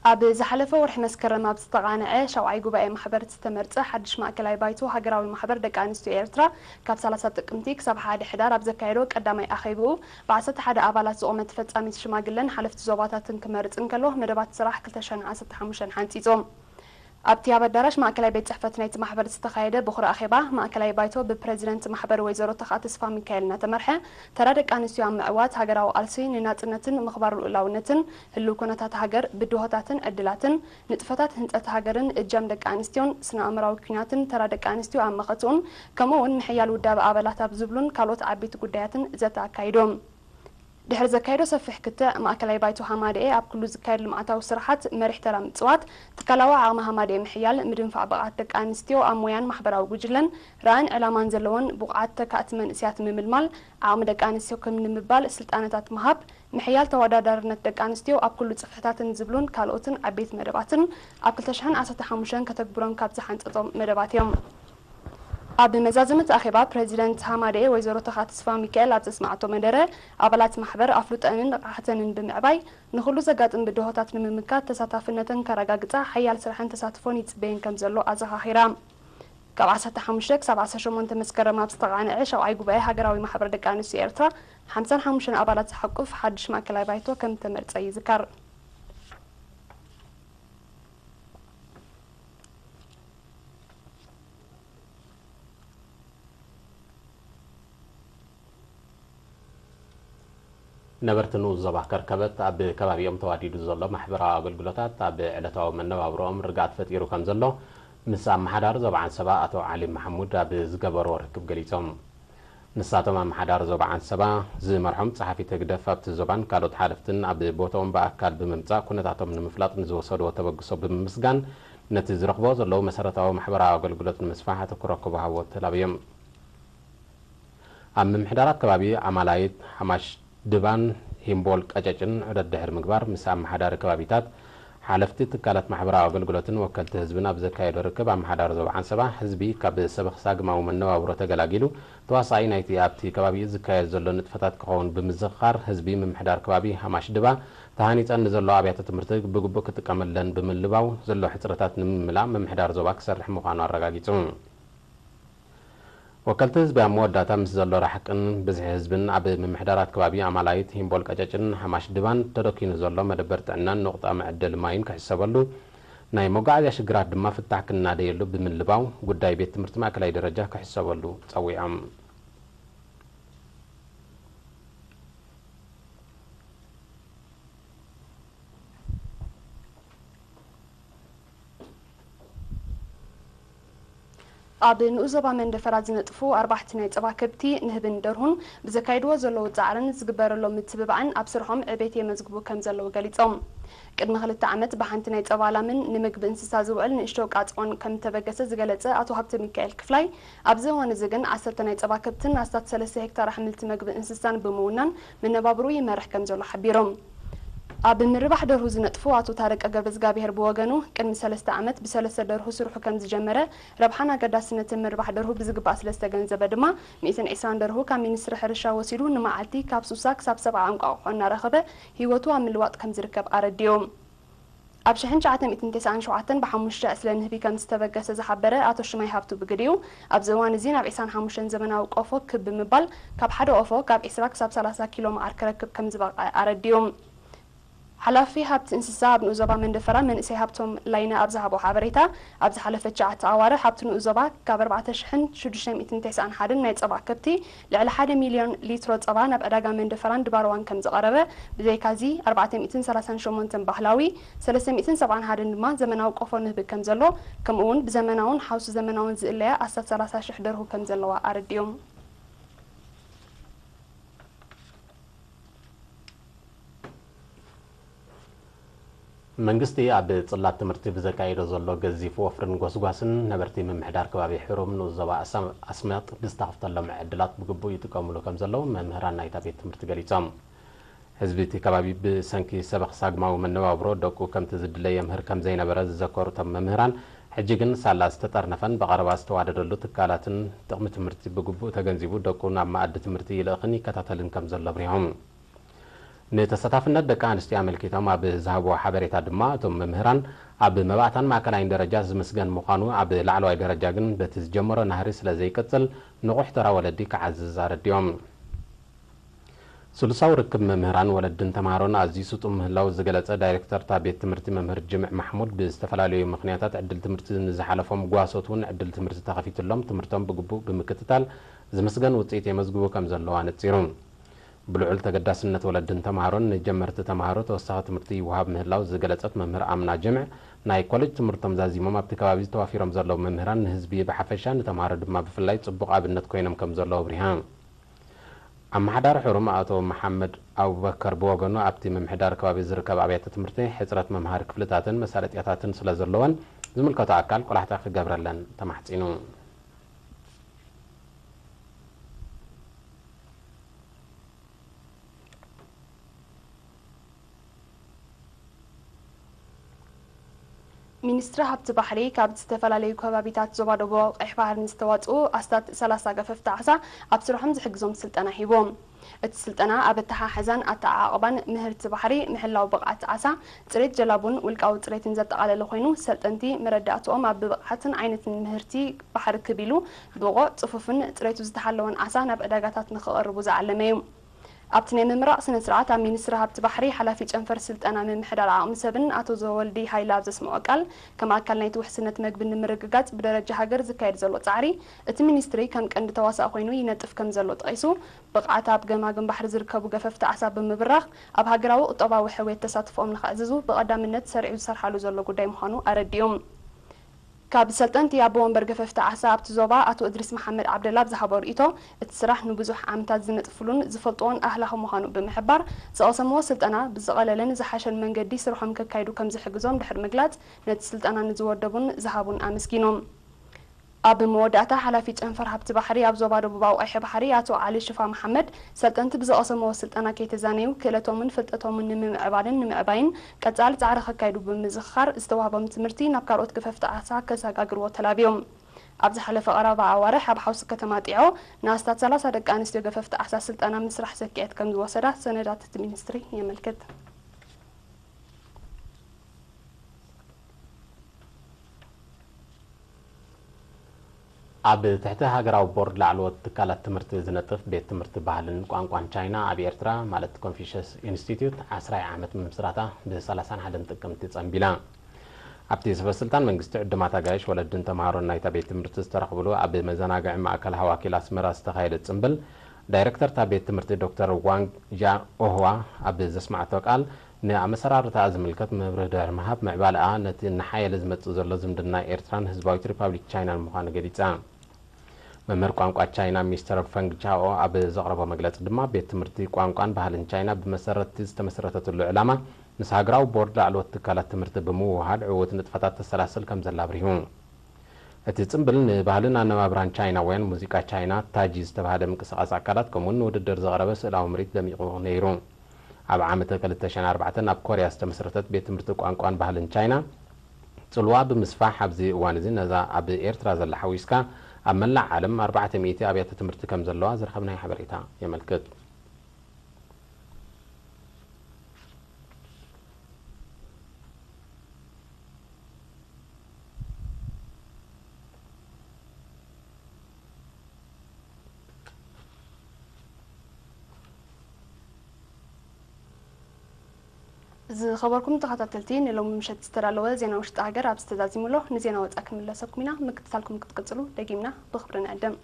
ኣብ ዝሓለፈ ወርሒ መስከረም ኣብ ዝተቓንዐ ሻውዓይ ጉባኤ ማሕበር ዝተመርጸ ሓድሽ ማእከላይ ባይቶ ሃገራዊ ማሕበር ደቂ ኣንስትዮ ኤርትራ፣ ካብ ሰላሳ ጥቅምቲ ክሳብ ሓደ ሕዳር ኣብ ዘካየዶ ቀዳማይ ኣኼብኡ፣ ብ ዓሰርተ ሓደ ኣባላት ዝቖመት ፈጻሚት ሽማግለን ሓለፍቲ ዞባታትን ክመርጽ እንከሎ፣ መደባት ስራሕ ክልተ ሽሕን ዓሰርተ ሓሙሽተን ሓንጺጹ። ኣብቲ ኣብ ኣዳራሽ ማእከላይ ቤት ጽሕፈት ናይቲ ማሕበር ዝተኻየደ በኹሪ ኣኼባ፣ ማእከላይ ባይቶ ብፕረዚደንት ማሕበር ወይዘሮ ተኽኣ ተስፋ ሚካኤል እናተመርሐ፣ ተራ ደቂ ኣንስትዮ ኣብ ምዕዋት ሃገራዊ ቃልሲ ንናጽነትን ምኽባር ልኡላውነትን፣ ህልው ኩነታት ሃገር፣ ብድሆታትን ዕድላትን፣ ንጥፈታት ህንጸት ሃገርን እጃም ደቂ ኣንስትዮን፣ ስነ ኣእምራዊ ኲናትን ተራ ደቂ ኣንስትዮ ኣብ መኸትኡን፣ ከምኡ እውን ምሕያል ውዳበ ኣባላት ኣብ ዝብሉን ካልኦት ዓበይቲ ጉዳያትን ዘተ ኣካይዶም። ድሕሪ ዘካየዶ ሰፊሕ ክትዕ፣ ማእከላይ ባይቶ ሃማደኤ ኣብ ኩሉ ዝካየድ ልምዓታዊ ስራሓት መሪሕ ተራ ምጽዋት፣ ትካላዊ ዓቕሚ ሃማደኤ ምሕያል፣ ምድንፋዕ ብቕዓት ደቂ ኣንስትዮ ኣብ ሞያን ማሕበራዊ ጉጅለን ራእን ዕላማን ዘለወን ብቑዓት ተካእቲ መንእሰያት ምምልማል፣ ዓቕሚ ደቂ ኣንስትዮ ከም ንምባል ስልጣነታት ምሃብ፣ ምሕያል ተወዳዳርነት ደቂ ኣንስትዮ ኣብ ኩሉ ጽፍሕታትን ዝብሉን ካልኦትን ዓበይቲ መደባትን ኣብ ክልተ ሽሕን ዓሰርተ ሓሙሽተን ከተግብሮም ካብ ዝሓንጸጾም መደባት እዮም። ኣብ መዛዘመቲ ኣኼባ፣ ፕረዚደንት ሃማደኤ ወይዘሮ ተኻ ተስፋ ሚካኤል ኣብ ዘስማዕቶ መደረ፣ ኣባላት ማሕበር ኣፍልጦኣንን ንቕሓተንን ብምዕባይ፣ ንኹሉ ዘጋጥም ብድሆታት ንምምካት ተሳታፍነተን ከረጋግጻ ሓያል ስራሕን ተሳትፎን ይጽበየን ከም ዘሎ ኣዘኻኺራ። ካብ ዓሰርተ ሓሙሽተ ክሳብ ዓሰርተ ሸሞንተ መስከረም ኣብ ዝተቓንዐ ሻውዓይ ጉባኤ ሃገራዊ ማሕበር ደቂ ኣንስትዮ ኤርትራ፣ ሓምሳን ሓሙሽተን ኣባላት ዝሓቁፍ ሓድሽ ማእከላይ ባይቶ ከም ዝተመርጸ ይዝከር። ነበርቲ ንኡስ ዞባ ከርከበት ኣብ ከባቢኦም ተዋዲዱ ዘሎ ማሕበራዊ ኣገልግሎታት ኣብ ዕለታዊ መነባብሮኦም ርግኣት ፈጢሩ ከም ዘሎ ምስ ኣመሓዳሪ ዞባ ዓንሰባ ኣቶ ዓሊ መሓሙድ ኣብ ዝገበርዎ ርክብ ገሊጾም። ንሳቶም ኣመሓዳሪ ዞባ ዓንሰባ ዝመርሖም ጸሓፊ ህግደፍ ኣብቲ ዞባን ካልኦት ሓለፍትን ኣብ ቦታኦም ብኣካል ብምምጻእ ኩነታቶም ንምፍላጥ ንዝወሰድዎ ተበግሶ ብምምስጋን፣ ነቲ ዝረኽብዎ ዘለዉ መሰረታዊ ማሕበራዊ ኣገልግሎት ንምስፋሕ ኣተኩሮ ክወሃቦ ተላብዮም። ኣብ ምምሕዳራት ከባቢ ኣማላይት፣ ሓማሽ ድባን ሂምቦል ቀጨጭን ዑደት ድሕሪ ምግባር፣ ምስ ኣመሓዳሪ ከባቢታት፣ ሓለፍቲ ትካላት ማሕበራዊ ኣገልግሎትን ወከልቲ ህዝብን ኣብ ዘካየዶ ርክብ፣ ኣመሓዳሪ ዞባ ዓንሰባ፣ ህዝቢ ካብ ሰበኽ ሳግማዊ መነባብሮ ተገላጊሉ፣ ተዋሳኣይ ናይቲ ኣብቲ ከባቢኡ ዝካየድ ዘሎ ንጥፈታት ክኸውን ብምዝኽኻር፣ ህዝቢ ምምሕዳር ከባቢ ሃማሽ ድባ፣ ተሃኒጸን ንዘሎ ኣብያተ ትምህርቲ ብግቡእ ክጥቀመለን ብምልባው፣ ዘሎ ሕጽረታት ንምምላእ ምምሕዳር ዞባ ክሰርሕ ምዃኑ ኣረጋጊጹ። ወከልቲ ህዝቢ ኣብ መወዳእታ፣ ምስ ዘሎ ራሕቅን ብዝሒ ህዝብን ኣብ ምምሕዳራት ከባቢ ኣማላይት፣ ሂምቦል ቀጨጭን ሓማሽ ድባን ተደኪኑ ዘሎ መደበር ጥዕናን ንቑጣ መዐደሊ ማይን ክሕሰበሉ፣ ናይ መጓዓዝያ ሽግራት ድማ ፍታሕ ክናደየሉ ብምልባው፣ ጉዳይ ቤት ትምህርቲ ማእከላይ ደረጃ ክሕሰበሉ ጸዊዖም። ኣብ ንኡስ ዞባ መንደፈራ ዝነጥፉ ኣርባሕቲ ናይ ጸባ ከብቲ፣ ንህብን ደርሁን ብዘካይድዎ ዘለዉ ጻዕርን ዝግበረሎም ምትብባዕን ኣብ ስርሖም ዕቤት የመዝግቡ ከም ዘለዉ ገሊጾም። ቅድሚ ክልተ ዓመት ብሓንቲ ናይ ጸባ ላምን ንምግቢ እንስሳ ዝውዕል ንእሽቶ ቃጽዖን ከም እተበገሰ ዝገለጸ ኣቶ ሃብተ ሚካኤል ክፍላይ፣ ኣብዚ እዋን እዚ ግን ዓሰርተ ናይ ጸባ ከብትን ኣስታት ሰለስተ ሄክታር ኣሕምልቲ መግቢ እንስሳን ብምውናን መነባብርኡ ይመርሕ ከም ዘሎ ሓቢሮም። ኣብ ምርባሕ ደርሁ ዝነጥፉ ኣቶ ታረቀ ገብረዝጋብሄር ብወገኑ፣ ቅድሚ ሰለስተ ዓመት ብሰለስተ ደርሁ ስርሑ ከም ዝጀመረ፣ ረብሓን ኣገዳስነትን ምርባሕ ደርሁ ብዝግባእ ስለ ዝተገንዘበ ድማ፣ ሚእትን ዕስራን ደርሁ ካብ ሚኒስትሪ ሕርሻ ወሲዱ ንመዓልቲ ካብ ሱሳ ክሳብ ሰብዓ እንቋቑሖ እናረኸበ ህይወቱ ኣብ ምልዋጥ ከም ዝርከብ ኣረዲኡ። ኣብ ሽሕን ትሽዓተ ሚእትን ተስዓን ሸውዓተን ብሓሙሽተ ዕስለ ንህቢ ከም ዝተበገሰ ዝሓበረ ኣቶ ሽማይ ሃብቱ ብግዲኡ፣ ኣብዚ እዋን እዚ ናብ ዕስራን ሓሙሽተን ዘመናዊ ቆፎ ክብ ብምባል፣ ካብ ሓደ ቆፎ ካብ ዕስራ ክሳብ ሰላሳ ኪሎ መዓር ክረክብ ከም ዝበቕዐ ኣረዲኡ። ሓላፊ ሃብቲ እንስሳ ኣብ ንኡስ ዞባ መንደፈራ መንእሰይ ሃብቶም ላይነ ኣብ ዝሃቦ ሓበሬታ፣ ኣብ ዝሓለፈ ትሽዓተ ኣዋርሕ ኣብቲ ንኡስ ዞባ ካብ ኣርባዕተ ሽሕን ሽዱሽተ ሚእትን ተስዓን ሓደን ናይ ጸባ ከብቲ ልዕሊ ሓደ ሚልዮን ሊትሮ ጸባ ናብ ዕዳጋ መንደፈራን ድባርዋን ከም ዝቐረበ፣ ብዘይካዚ ኣርባዕተ ሚእትን ሰላሳን ሸሞንተን ባህላዊ፣ ሰለስተ ሚእትን ሰብዓን ሓደን ድማ ዘመናዊ ቆፎ ንህቢ ከም ዘሎ፣ ከምኡ እውን ብዘመናውን ሓውሲ ዘመናውን ዝእለያ ኣስታት ሰላሳ ሽሕ ደርሁ ከም ዘለዋ ኣረዲኦም። መንግስቲ ኣብ ጽላት ትምህርቲ ብዘካየዶ ዘሎ ገዚፍ ወፍርን ጎስጓስን፣ ነበርቲ ምምሕዳር ከባቢ ሕሩም ንኡስ ዞባ ኣሳ-፣ ኣስመጥ ብዝተኸፍተሎም ዕድላት ብግቡእ ይጥቀሙሉ ከም ዘለዉ መምህራን ናይታ ቤት ትምህርቲ ገሊጾም። ህዝቢ እቲ ከባቢ ብሰንኪ ሰበኽ ሳግማዊ መነባብሮ ደቁ ከምቲ ዝድለ የምህር ከም ዘይነበረ ዝዘከሩ እቶም መምህራን፣ ሕጂ ግን ሳላ ዝተጠርነፈን ብቐረባ ዝተዋደደሉ ትካላትን ጥቕሚ ትምህርቲ ብግቡእ ተገንዚቡ ደቁ ናብ መኣዲ ትምህርቲ ይልእኽን ይከታተልን ከም ዘሎ ኣብሪሆም። ንተሳታፍነት ደቂ ኣንስትዮ ኣመልኪቶም ኣብ ዝሃብዎ ሓበሬታ ድማ፣ እቶም መምህራን ኣብ መባእታን ማእከላይን ደረጃ ዝምስገን ምዃኑ፣ ኣብ ላዕለዋይ ደረጃ ግን በቲ ዝጀመሮ ናህሪ ስለ ዘይቅጽል፣ ንቑሕ ተራ ወለዲ ክዓዝዝ ኣረዲኦም። ስሉሳዊ ርክብ መምህራን፣ ወለድን ተምሃሮን ኣዝዩ ስጡም ምህላው ዝገለጸ ዳይሬክተር እታ ቤት ትምህርቲ መምህር ጅምዕ ማሕሙድ፣ ብዝተፈላለዩ ምኽንያታት ዕድል ትምህርቲ ንዝሓለፎም ጓሶት እውን ዕድል ትምህርቲ ተኸፊትሎም ትምህርቶም ብግቡእ ብምክትታል ዝምስገን ውጽኢት የመዝግቡ ከም ዘለዉ ኣነጺሩ። ብልዑል ተገዳስነት ወለድን ተምሃሮን ንጀመርቲ ተምሃሮ ተወሳኺ ትምህርቲ ይወሃብ ምህላው ዝገለጸት መምህር ኣምና ጅምዕ፣ ናይ ኮሌጅ ትምህርቶም ዛዚሞም ኣብቲ ከባቢ ዝተዋፊሮም ዘለዉ መምህራን ንህዝቢ ብሓፈሻ ንተምሃሮ ድማ ብፍላይ ጽቡቕ ኣብነት ኮይኖም ከም ዘለዉ ኣብሪሃ። ኣመሓዳሪ ሕሩም ኣቶ መሓመድ ኣቡበከር ብወገኑ፣ ኣብቲ ምምሕዳር ከባቢ ዝርከብ ኣብያተ ትምህርቲ ሕጽረት መምሃሪ ክፍልታትን መሳለጥያታትን ስለ ዘለወን ዝምልከቶ ኣካል ቆላሕታ ክገብረለን ተማሕጺኑ። ሚኒስትሪ ሃብቲ ባሕሪ ካብ ዝተፈላለዩ ከባቢታት ዞባ ደቡባዊ ቀይሕ ባሕሪ ንዝተዋፅኡ ኣስታት ሰላሳ ገፈፍቲ ዓሳ ኣብ ስርሖም ዝሕግዞም ስልጠና ሂቦም። እቲ ስልጠና ኣብ ኣተሓሕዛን ኣተዓቓቕባን ምህርቲ ባሕሪ፣ ምሕላው ብቕዓት ዓሳ፣ ፅሬት ጀላቡን ውልቃዊ ፅሬትን ዘጠቓለለ ኮይኑ፣ ሰልጠንቲ መረዳእትኦም ኣብ ብቕዓትን ዓይነትን ምህርቲ ባሕሪ ክብ ኢሉ ብቑዕ፣ ፅፉፍን ፅሬቱ ዝተሓለወን ዓሳ ናብ ዕዳጋታት ንክቐርቡ ዝዓለመ እዩ። ኣብቲ ናይ ምምራቕ ስነ ስርዓት ኣብ ሚኒስትሪ ሃብቲ ባሕሪ ሓላፊ ጨንፈር ስልጠና ምምሕዳር ዓቕሚ ሰብን ኣቶ ዘወልዲ ሃይለ ኣብ ዘስምዖ ቃል፣ ከም ኣካል ናይቲ ውሕስነት መግቢ ንምርግጋጽ ብደረጃ ሃገር ዝካየድ ዘሎ ጻዕሪ፣ እቲ ሚኒስትሪ ከም ቀንዲ ተዋሳእ ኮይኑ ይነጥፍ ከም ዘሎ ጠቒሱ፣ ብቕዓት ኣብ ገማግም ባሕሪ ዝርከቡ ገፈፍቲ ዓሳ ብምብራኽ፣ ኣብ ሃገራዊ ቁጠባዊ ሕውየት ተሳትፎኦም ንኸዕዝዙ ብቐዳምነት ሰሪዑ ዝሰርሓሉ ዘሎ ጉዳይ ምዃኑ ኣረዲኡ። ካብ ሰልጠንቲ ኣቦ ወንበር ገፈፍቲ ዓሳ ኣብቲ ዞባ ኣቶ እድሪስ መሓመድ ዓብደላ ኣብ ዝሃቦ ርእይቶ፣ እቲ ስራሕ ንብዙሕ ዓመታት ዝነጥፍሉን ዝፈልጥዎን ኣህላኺ ምዃኑ ብምሕባር፣ ዝቐሰምዎ ስልጠና ብዝቐለለን ዝሓሸን መንገዲ ስርሖም ከካይዱ ከም ዝሕግዞም ድሕሪ ምግላጽ፣ ነቲ ስልጠና ንዝወደቡን ዝሃቡን ኣመስጊኖም። ኣብ መወዳእታ፣ ሓላፊ ጨንፈር ሃብቲ ባሕሪ ኣብ ዞባ ደቡባዊ ቀይሕ ባሕሪ ኣቶ ዓሊ ሽፋ መሓመድ፣ ሰልጠንቲ ብዝቐሰምዎ ስልጠና ከይተዛነዩ፣ ክእለቶምን ፍልጠቶምን ንምምዕባልን ንምዕባይን ቀጻሊ ጻዕሪ ከካይዱ ብምዝኽኻር፣ ዝተዋህቦም ትምህርቲ ናብ ካልኦት ገፈፍቲ ዓሳ ከሰጋግርዎ ተላብዮም። ኣብ ዝሓለፈ ቀረባ ኣዋርሕ ኣብ ሓውሲ ከተማ ጢዖ ንኣስታት ሰላሳ ደቂ ኣንስትዮ ገፈፍቲ ዓሳ ስልጠና ምስራሕ ሰኪዐት ከም ዝወሰዳ ሰነዳት እቲ ሚኒስትሪ የመልክት። ኣብ ትሕቲ ሃገራዊ ቦርድ ላዕለዎት ትካላት ትምህርቲ ዝነጥፍ ቤት ትምህርቲ ባህልን ቋንቋን ቻይና ኣብ ኤርትራ፣ ማለት ኮንፊሽየስ ኢንስቲትዩት፣ ዓስራይ ዓመት ምምስራታ ብ ሰላሳን ሓደን ጥቅምቲ ጸንቢላ። ኣብቲ ሰበ ስልጣን መንግስቲ፣ ዕዱማት ኣጋይሽ፣ ወለድን ተምሃሮን ናይታ ቤት ትምህርቲ ዝተረኽብሉ ኣብ መዘናግዒ ማእከል ሃዋኪል ኣስመራ ዝተኻየደ ጽምብል፣ ዳይረክተር እታ ቤት ትምህርቲ ዶክተር ዋንግ ጃ ኦህዋ ኣብ ዘስማዕቶ ቃል፣ ንኣመሰራርታኣ ዝምልከት መብርሂ ድሕሪ ምሃብ፣ ምዕባለኣ ነቲ እናሓየለ ዝመጽእ ዘሎ ዝምድና ኤርትራን ህዝባዊት ሪፓብሊክ ቻይናን ምዃኑ ገሊጻ። መምህር ቋንቋ ቻይና ሚስተር ፈንግ ቻኦ ኣብ ዘቕረቦ መግለጺ ድማ፣ ቤት ትምህርቲ ቋንቋን ባህልን ቻይና ብመሰረት'ቲ ዝተመስረተትሉ ዕላማ፣ ምስ ሃገራዊ ቦርድ ላዕለዎት ትካላት ትምህርቲ ብምውህሃድ ዕዉት ንጥፈታት ተሰላስል ከም ዘላ ኣብሪሁ። እቲ ጽምብል ንባህልን ኣነባብራን ቻይናውያን፣ ሙዚቃ ቻይና፣ ታጂ ዝተባህለ ምንቅስቓስ ኣካላት፣ ከምኡ'ውን ንውድድር ዝቐረበ ስእላዊ ምርኢት ደሚቑ ነይሩ። ኣብ ዓመተ ክልተ ሽሕን ኣርባዕተን ኣብ ኮርያ ዝተመስረተት ቤት ትምህርቲ ቋንቋን ባህልን ቻይና፣ ጽልዋ ብምስፋሕ፣ ኣብዚ እዋን እዚ ነዛ ኣብ ኤርትራ ዘላ ሓዊስካ፣ ኣብ መላእ ዓለም ኣርባዕተ ሚእቲ ኣብያተ ትምህርቲ ከም ዘለዋ ዝረኸብናዮ ሓበሬታ የመልክት። ዝኸበርኩም ተኸታተልቲ፣ ንሎሚ ምሸት ዝተዳለወ ዜና ውሽጢ ሃገር ኣብዚ ተዛዚሙ ኣሎ። ንዜና ወጻኢ ክንምለሰኩም ኢና። ምክትታልኩም ክትቅጽሉ ደጊምና ብኽብሪ ንዕድም።